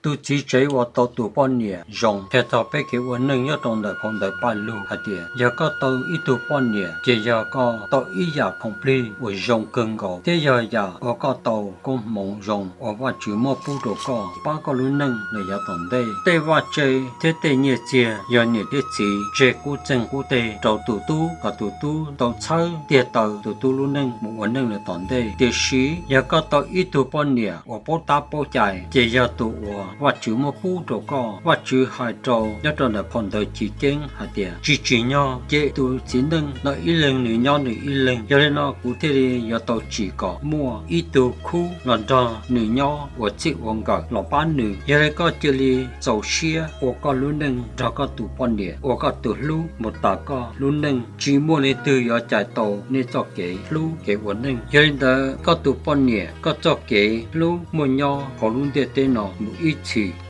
Tus txiv tsev uas tau tus poj niam zoo qhia txog peb kev ua neej nyob rau ntawm phau ntawv Pajlug hais tias, yog koj tau ib tug poj niam ces yog koj tau ib yam khoom plig uas zoo kawg nkaus, thiab yog yam uas koj tau koob hmoov zoo uas Vajtswv muab pub rau koj pab koj lub neej los yav tom ntej. Tej vaj tse thiab tej nyiaj txiag yog niam thiab txiv tseg qub txeeg qub teg rau tus tub kom tus tub tau txhawb tiag taw tus tub lub neej mus ua neej lawm tom ntej. Tiam sis yog koj tau ib tug poj niam uas paub tab paub cai, ces yog tus uas Vajtswv muab pub rau koj. Vajtswv hais rau nyob rau ntawm phau ntawv Chiv Keeb hais tias, tsis tsim nyog cia tus txiv neej no ib leeg nws nyob nws ib leeg. Yog li no kuv thiaj li yuav tau tsim kom muaj ib tug khub los nrog nws nyob ua txij ua nkawm los pab nws. Yog li koj cia li txaus siab ua koj lub neej nrog koj tus poj niam uas koj tus hlub mus tas koj lub neej. Tsis muaj leej twg yuav cais tau nej txoj kev hlub kev ua neej. Yog li ntawd koj tus poj niam koj txoj kev hlub muaj nyob hauv lub ntiaj teb no mus ib txhis.